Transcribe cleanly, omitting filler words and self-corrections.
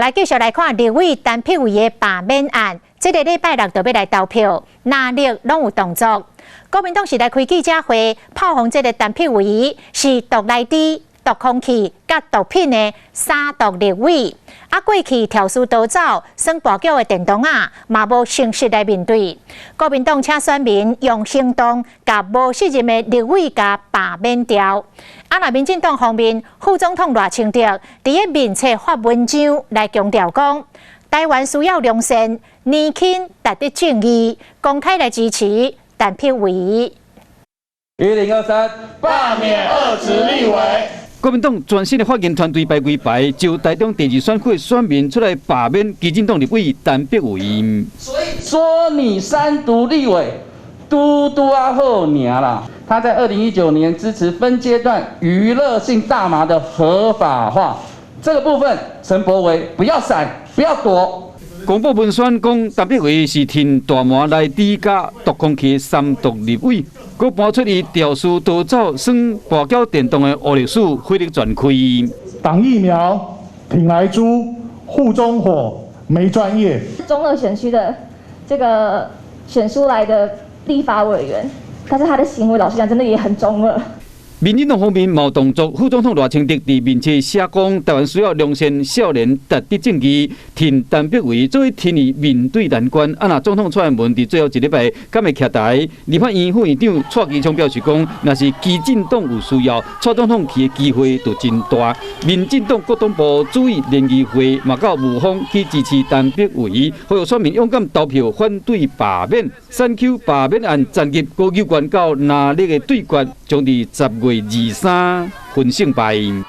來繼續來看立委陳柏惟的罷免案，這个禮拜六就欲來投票，藍綠攏有動作。國民黨是來開記者會，炮轟這个陳柏惟是毒奶豬、毒空氣、佮毒品的三毒立委。啊，過去肇事逃走、耍跋筊的電動仔，嘛無誠實來面對。國民黨請選民用行動，共無適任的立委共罷免掉。啊，若民進黨方面，副總統賴清德佇咧面冊發文章來強調講，台灣需要良善、年輕、值得正義，公開來支持陳柏惟。1023罷免惡質立委。國民黨全新的發言團隊排規排，就台中第二選區的選民出來罷免基進黨立委陳柏惟。所以說你三毒立委，拄拄仔好爾啦。他在2019年支持分階段娛樂性大麻的合法化，這個部分陳柏惟不要閃，不要躲。公布文宣講，陳柏惟是吞大麻來豬佮毒空氣三毒立委，閣搬出伊肇事逃走、耍跋筊電動的烏歷史，火力全開。擋疫苗、挺萊豬、護中火、沒專業。中二選區的這個選出來的立法委員，但是他的行為，老實講，真的也很中二。民進黨方面嘛有動作，副總統賴清德佇面冊寫講，台灣需要良善少年、值得正義，挺陳柏惟做伙挺伊面對難關。啊，若總統蔡英文佇最後一禮拜敢會徛台？立法院副院長蔡其昌表示講，若是基進黨有需要，蔡總統去的機會就真大。民進黨國黨部主委連怡慧嘛到霧峰去支持陳柏惟，呼籲選民勇敢投票反對罷免。三 Q 罷免案戰入高級關到藍綠的對決，將佇10月23分勝敗。